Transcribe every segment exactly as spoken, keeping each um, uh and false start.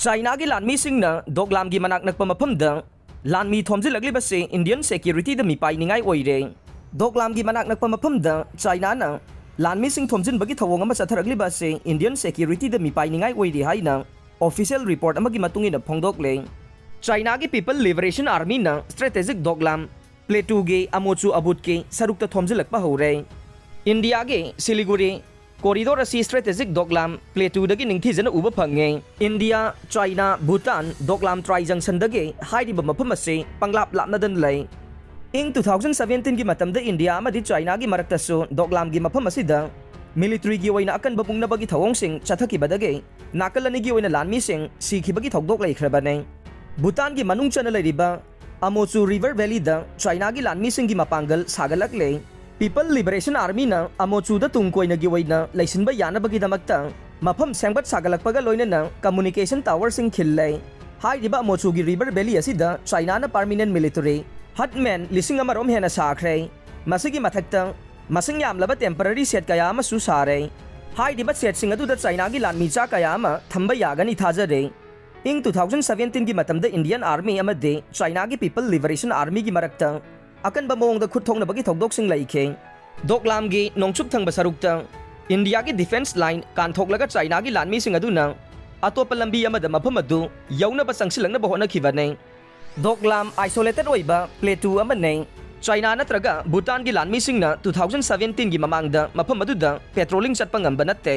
ꯆꯥꯏꯅꯥꯒꯤ ꯂꯥꯟꯃꯤꯁꯤꯡꯅ ꯗꯣꯛꯂꯥꯝꯒꯤ ꯃꯅꯥꯛ ꯅꯛꯄ ꯃꯐꯝꯗ ꯂꯥꯟꯃꯤ ꯊꯣꯝꯖꯤꯜꯂꯛꯂꯤꯕꯁꯤ Indian securityꯗ ꯃꯤꯄꯥꯏꯅꯤꯡꯉꯥꯏ ꯑꯣꯏꯔꯦ꯫ ꯗꯣꯛꯂꯥꯝꯒꯤ ꯃꯅꯥꯛ ꯅꯛꯄ ꯃꯐꯝꯗ ꯆꯥꯏꯅꯥꯅ ꯂꯥꯟꯃꯤꯁꯤꯡ ꯊꯣꯝꯖꯤꯟꯕꯒꯤ ꯊꯧꯑꯣꯡ ꯑꯃ ꯆꯠꯊꯔꯛꯂꯤꯕ ꯑꯁꯤ Indian securityꯗ ꯃꯤꯄꯥꯏꯅꯤꯡꯉꯥꯏ ꯑꯣꯏꯔꯤ ꯍꯥꯏꯅ official report ꯑꯃꯒꯤ ꯃꯇꯨꯡ ꯏꯟꯅ ꯐꯣꯡꯗꯣꯛꯂꯦ꯫ ꯆꯥꯏꯅꯥꯒꯤ People Liberation Armyꯅ strategic ꯗꯣꯛꯂꯥꯝ Plateauꯒꯤ ꯑꯃꯣꯆꯨ ꯑꯕꯨꯠꯀꯤ ꯁꯔꯨꯛꯇ ꯊꯣꯝꯖꯤꯜꯂꯛꯄ ꯍꯧꯔꯦ꯫ ꯏꯟꯗꯤꯌꯥꯒꯤ ꯁꯤꯂꯤꯒꯨꯔꯤ corridor ꯑꯁꯤ strategic ꯗꯣꯛꯂꯥꯝ Plateauꯗꯒꯤ ꯅꯤꯡꯊꯤꯖꯅ ꯎꯕ ꯐꯪꯉꯦ꯫ ꯏꯟꯗꯤꯌꯥ, ꯆꯥꯏꯅꯥ, ꯚꯨꯇꯥꯟ ꯗꯣꯛꯂꯥꯝ tri junctionꯗꯒꯤ ꯍꯥꯏꯔꯤꯕ ꯃꯐꯝ ꯑꯁꯤ ꯄꯪꯂꯥꯞ ꯂꯥꯞꯅꯗꯅ ꯂꯩ꯫ ꯏꯪ two thousand seventeenꯒꯤ ꯃꯇꯝꯗ ꯏꯟꯗꯤꯌꯥ ꯑꯃꯗꯤ ꯆꯥꯏꯅꯥꯒꯤ ꯃꯔꯛꯇꯁꯨ ꯗꯣꯛꯂꯥꯝꯒꯤ ꯃꯐꯝ ꯑꯁꯤꯗ militaryꯒꯤ ꯑꯣꯏꯅ ꯑꯀꯟꯕ ꯃꯨꯛꯅꯕꯒꯤ ꯊꯧꯑꯣꯡꯁꯤꯡ ꯆꯠꯊꯈꯤꯕꯗꯒꯤ ꯅꯥꯀꯜ ꯑꯅꯤꯒꯤ ꯑꯣꯏꯅ ꯂꯥꯟꯃꯤꯁꯤꯡ ꯁꯤꯈꯤꯕꯒꯤ ꯊꯧꯗꯣꯛ ꯂꯩꯈ꯭ꯔꯕꯅꯤ꯫ ꯚꯨꯇꯥꯟꯒꯤ ꯃꯅꯨꯡ ꯆꯟꯅ ꯂꯩꯔꯤꯕ ꯑꯃꯣꯆꯨ River Valleyꯗ ꯆꯥꯏꯅꯥꯒꯤ ꯂꯥꯟꯃꯤꯁꯤꯡꯒꯤ ꯃꯄꯥꯡꯒꯜ ꯁꯥꯒꯠꯂꯛꯂꯦ꯫ People Liberation Armyꯅ ꯑꯃꯣꯆꯨꯗ ꯇꯨꯡ ꯀꯣꯏꯅꯒꯤ ꯑꯣꯏꯅ ꯂꯩꯁꯤꯟꯕ ꯌꯥꯅꯕꯒꯤꯗꯃꯛꯇ ꯃꯐꯝ ꯁꯦꯝꯒꯠ ꯁꯥꯒꯠꯂꯛꯄꯒ ꯂꯣꯏꯅꯅ communication towerꯁꯤꯡ ꯈꯤꯜꯂꯦ꯫ ꯍꯥꯏꯔꯤꯕ ꯑꯃꯣꯆꯨꯒꯤ River Valley ꯑꯁꯤꯗ ꯆꯥꯏꯅꯥꯅ permanent military ꯍꯠꯃꯦꯟ ꯂꯤꯁꯤꯡ ꯑꯃꯔꯣꯝ ꯍꯦꯟꯅ ꯁꯥꯈ꯭ꯔꯦ꯫ ꯃꯁꯤꯒꯤ ꯃꯊꯛꯇ ꯃꯁꯤꯡ ꯌꯥꯝꯂꯕ temporary set ꯀꯌꯥ ꯑꯃꯁꯨ ꯁꯥꯔꯦ꯫ ꯍꯥꯏꯔꯤꯕ setꯁꯤꯡ ꯑꯗꯨꯗ ꯆꯥꯏꯅꯥꯒꯤ ꯂꯥꯟꯃꯤꯆꯥ ꯀꯌꯥ ꯑꯃ ꯊꯝꯕ ꯌꯥꯒꯅꯤ ꯊꯥꯖꯔꯦ꯫ ꯏꯪ two thousand seventeenꯒꯤ ꯃꯇꯝꯗ Indian Army ꯑꯃꯗꯤ ꯆꯥꯏꯅꯥꯒꯤ People Liberation Armyꯒꯤ ꯃꯔꯛꯇ ꯑꯀꯟꯕ ꯃꯑꯣꯡꯗ ꯈꯨꯠ ꯊꯣꯛꯅꯕꯒꯤ ꯊꯧꯗꯣꯛꯁꯤꯡ ꯂꯩꯈꯤ꯫ ꯗꯣꯛꯂꯥꯝꯒꯤ ꯅꯣꯡꯆꯨꯞ ꯊꯪꯕ ꯁꯔꯨꯛꯇ ꯏꯟꯗꯤꯌꯥꯒꯤ defence line ꯀꯥꯟꯊꯣꯛꯂꯒ ꯆꯥꯏꯅꯥꯒꯤ ꯂꯥꯟꯃꯤꯁꯤꯡ ꯑꯗꯨꯅ ꯑꯇꯣꯞꯄ ꯂꯝꯕꯤ ꯑꯃꯗ ꯃꯐꯝ ꯑꯗꯨ ꯌꯧꯅꯕ ꯆꯪꯁꯤꯜꯂꯛꯅꯕ ꯍꯣꯠꯅꯈꯤꯕꯅꯤ꯫ ꯗꯣꯛꯂꯥꯝ isolated ꯑꯣꯏꯕ plateau ꯑꯃꯅꯤ꯫ ꯆꯥꯏꯅꯥ ꯅꯠꯇ꯭ꯔꯒ ꯚꯨꯇꯥꯟꯒꯤ ꯂꯥꯟꯃꯤꯁꯤꯡꯅ two thousand seventeenꯒꯤ ꯃꯃꯥꯡꯗ ꯃꯐꯝ ꯑꯗꯨꯗ patrolling ꯆꯠꯄ ꯉꯝꯕ ꯅꯠꯇꯦ꯫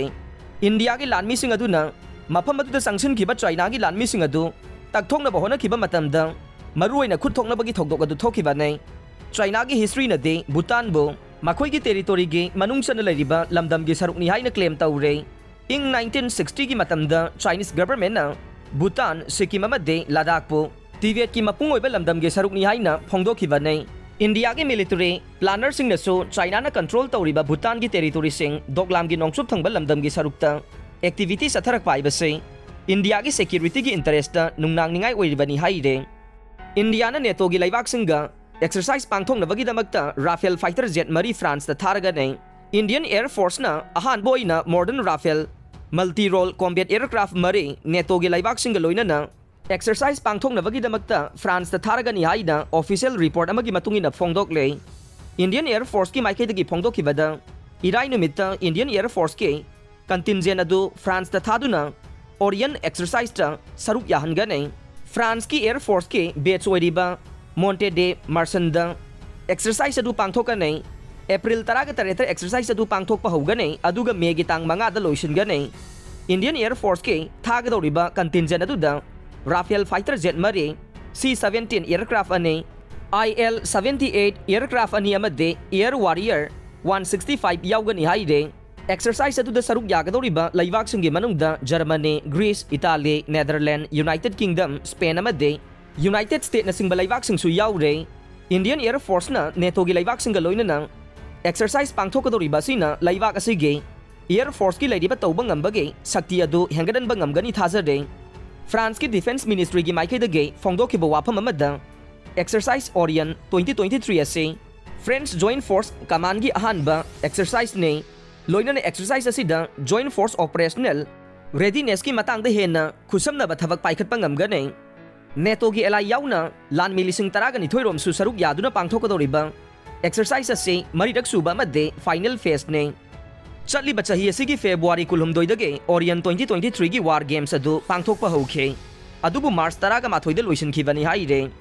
ꯏꯟꯗꯤꯌꯥꯒꯤ ꯂꯥꯟꯃꯤꯁꯤꯡ ꯑꯗꯨꯅ ꯃꯐꯝ ꯑꯗꯨꯗ ꯆꯪꯁꯤꯟꯈꯤꯕ ꯆꯥꯏꯅꯥꯒꯤ ꯂꯥꯟꯃꯤꯁꯤꯡ ꯑꯗꯨ ꯇꯛꯊꯣꯛꯅꯕ ꯍꯣꯠꯅꯈꯤꯕ ꯃꯇꯝꯗ ꯃꯔꯨꯑꯣꯏꯅ ꯈꯨꯠ ꯊꯣꯛꯅꯕꯒꯤ ꯊꯧꯗꯣꯛ ꯑꯗꯨ ꯊꯣꯛꯈꯤꯕꯅꯤ꯫ ꯆꯥꯏꯅꯥꯒꯤ historyꯅꯗꯤ ꯚꯨꯇꯥꯟꯕꯨ ꯃꯈꯣꯏꯒꯤ territoryꯒꯤ ꯃꯅꯨꯡ ꯆꯟꯅ ꯂꯩꯔꯤꯕ ꯂꯝꯗꯝꯒꯤ ꯁꯔꯨꯛꯅꯤ ꯍꯥꯏꯅ claim ꯇꯧꯔꯦ꯫ ꯏꯪ nineteen sixtyꯒꯤ ꯃꯇꯝꯗ Chinese governmentꯅ ꯚꯨꯇꯥꯟ, ꯁꯤꯛꯀꯤꯝ ꯑꯃꯗꯤ ꯂꯗꯥꯈꯄꯨ ꯇꯤꯕꯦꯠꯀꯤ ꯃꯄꯨꯡ ꯑꯣꯏꯕ ꯂꯝꯗꯝꯒꯤ ꯁꯔꯨꯛꯅꯤ ꯍꯥꯏꯅ ꯐꯣꯡꯗꯣꯛꯈꯤꯕꯅꯤ꯫ ꯏꯟꯗꯤꯌꯥꯒꯤ military plannerꯁꯤꯡꯅꯁꯨ ꯆꯥꯏꯅꯥꯅ control ꯇꯧꯔꯤꯕ ꯚꯨꯇꯥꯟꯒꯤ territoryꯁꯤꯡ ꯗꯣꯛꯂꯥꯝꯒꯤ ꯅꯣꯡꯆꯨꯞ ꯊꯪꯕ ꯂꯝꯗꯝꯒꯤ ꯁꯔꯨꯛꯇ activity ꯆꯠꯊꯔꯛꯄ ꯍꯥꯏꯕꯁꯤ ꯏꯟꯗꯤꯌꯥꯒꯤ securityꯒꯤ interestꯇ ꯅꯨꯡꯅꯥꯡꯅꯤꯡꯉꯥꯏ ꯑꯣꯏꯔꯤꯕꯅꯤ ꯍꯥꯏꯔꯦ꯫ ꯏꯟꯗꯤꯌꯥꯅ NATOꯒꯤ ꯂꯩꯕꯥꯛꯁꯤꯡꯒ exercise ꯄꯥꯡꯊꯣꯛꯅꯕꯒꯤꯗꯃꯛꯇ Rafale fighter jet ꯃꯔꯤ Franceꯇ ꯊꯥꯔꯒꯅꯤ꯫ Indian Air Forceꯅ ꯑꯍꯥꯟꯕ ꯑꯣꯏꯅ modern Rafale multi role combat aircraft ꯃꯔꯤ NATOꯒꯤ ꯂꯩꯕꯥꯛꯁꯤꯡꯒ ꯂꯣꯏꯅꯅ exercise ꯄꯥꯡꯊꯣꯛꯅꯕꯒꯤꯗꯃꯛꯇ ꯐ꯭ꯔꯥꯟꯁꯇ ꯊꯥꯔꯒꯅꯤ ꯍꯥꯏꯅ official report ꯑꯃꯒꯤ ꯃꯇꯨꯡ ꯏꯟꯅ ꯐꯣꯡꯗꯣꯛꯂꯦ꯫ Indian Air Forceꯀꯤ ꯃꯥꯏꯀꯩꯗꯒꯤ ꯐꯣꯡꯗꯣꯛꯈꯤꯕꯗ, ꯏꯔꯥꯏ ꯅꯨꯃꯤꯠꯇ Indian Air Forceꯀꯤ contingent ꯑꯗꯨ ꯐ꯭ꯔꯥꯟꯁꯇ ꯊꯥꯗꯨꯅ Orion exerciseꯇ ꯁꯔꯨꯛ ꯌꯥꯍꯟꯒꯅꯤ꯫ ꯐ꯭ꯔꯥꯟꯁꯀꯤ Air Forceꯀꯤ base ꯑꯣꯏꯔꯤꯕ Monte de Marsanꯗ exercise ꯑꯗꯨ ꯄꯥꯡꯊꯣꯛꯀꯅꯤ꯫ ꯑꯦꯄ꯭ꯔꯤꯜ ꯇꯔꯥꯒ ꯇꯔꯦꯠꯇ exercise ꯑꯗꯨ ꯄꯥꯡꯊꯣꯛꯄ ꯍꯧꯒꯅꯤ, ꯑꯗꯨꯒ ꯃꯦꯒꯤ ꯇꯥꯡ ꯃꯉꯥꯗ ꯂꯣꯏꯁꯤꯟꯒꯅꯤ꯫ Indian Air Forceꯀꯤ ꯊꯥꯒꯗꯧꯔꯤꯕ contingent ꯑꯗꯨꯗ Rafale fighter jet ꯃꯔꯤ, C seventeen aircraft ꯑꯅꯤ, IL seventy eight aircraft ꯑꯅꯤ ꯑꯃꯗꯤ Air Warrior one sixty five ꯌꯥꯎꯒꯅꯤ ꯍꯥꯏꯔꯦ꯫ Exercise ꯑꯗꯨꯗ ꯁꯔꯨꯛ ꯌꯥꯒꯗꯧꯔꯤꯕ ꯂꯩꯕꯥꯛꯁꯤꯡꯒꯤ ꯃꯅꯨꯡꯗ Germany, Greece, Italy, Netherlands, United Kingdom, Spain ꯑꯃꯗꯤ United Stateꯅꯆꯤꯡꯕ ꯂꯩꯕꯥꯛꯁꯤꯡꯁꯨ ꯌꯥꯎꯔꯦ꯫ Indian Air Forceꯅ NATOꯒꯤ ꯂꯩꯕꯥꯛꯁꯤꯡꯒ ꯂꯣꯏꯅꯅ exercise ꯄꯥꯡꯊꯣꯛꯀꯗꯧꯔꯤꯕ ꯑꯁꯤꯅ ꯂꯩꯕꯥꯛ ꯑꯁꯤꯒꯤ Air Forceꯀꯤ ꯂꯩꯔꯤꯕ ꯇꯧꯕ ꯉꯝꯕꯒꯤ ꯁꯛꯇꯤ ꯑꯗꯨ ꯍꯦꯟꯒꯠꯍꯟꯕ ꯉꯝꯒꯅꯤ ꯊꯥꯖꯔꯦ꯫ ꯐ꯭ꯔꯥꯟꯁꯀꯤ Defence Ministryꯒꯤ ꯃꯥꯏꯀꯩꯗꯒꯤ ꯐꯣꯡꯗꯣꯛꯈꯤꯕ ꯋꯥꯐꯝ ꯑꯃꯗ, Exercise Orion twenty twenty-three ꯑꯁꯤ French Joint Force Commandꯒꯤ ꯑꯍꯥꯟꯕ exerciseꯅꯤ꯫ ꯂꯣꯏꯅꯅ exercise ꯑꯁꯤꯗ Joint Force Operational Readinessꯀꯤ ꯃꯇꯥꯡꯗ ꯍꯦꯟꯅ ꯈꯨꯠꯁꯝꯅꯕ ꯊꯕꯛ ꯄꯥꯏꯈꯠꯄ ꯉꯝꯒꯅꯤ꯫ NATOꯒꯤ ally ꯌꯥꯎꯅ ꯂꯥꯟꯃꯤ ꯂꯤꯁꯤꯡ ꯇꯔꯥꯒ ꯅꯤꯊꯣꯏ ꯔꯣꯝꯁꯨ ꯁꯔꯨꯛ ꯌꯥꯗꯨꯅ ꯄꯥꯡꯊꯣꯛꯀꯗꯧꯔꯤꯕ exercise ꯑꯁꯤ ꯃꯔꯤꯔꯛ ꯁꯨꯕ ꯑꯃꯗꯤ final phaseꯅꯤ꯫ ꯆꯠꯂꯤꯕ ꯆꯍꯤ ꯑꯁꯤꯒꯤ February ꯀꯨꯟꯍꯨꯝꯗꯣꯏꯗꯒꯤ Orion twenty twenty-threeꯒꯤ War Games ꯑꯗꯨ ꯄꯥꯡꯊꯣꯛꯄ ꯍꯧꯈꯤ, ꯑꯗꯨꯕꯨ March ꯇꯔꯥꯒ ꯃꯥꯊꯣꯏꯗ ꯂꯣꯏꯁꯤꯟꯈꯤꯕꯅꯤ ꯍꯥꯏꯔꯦ꯫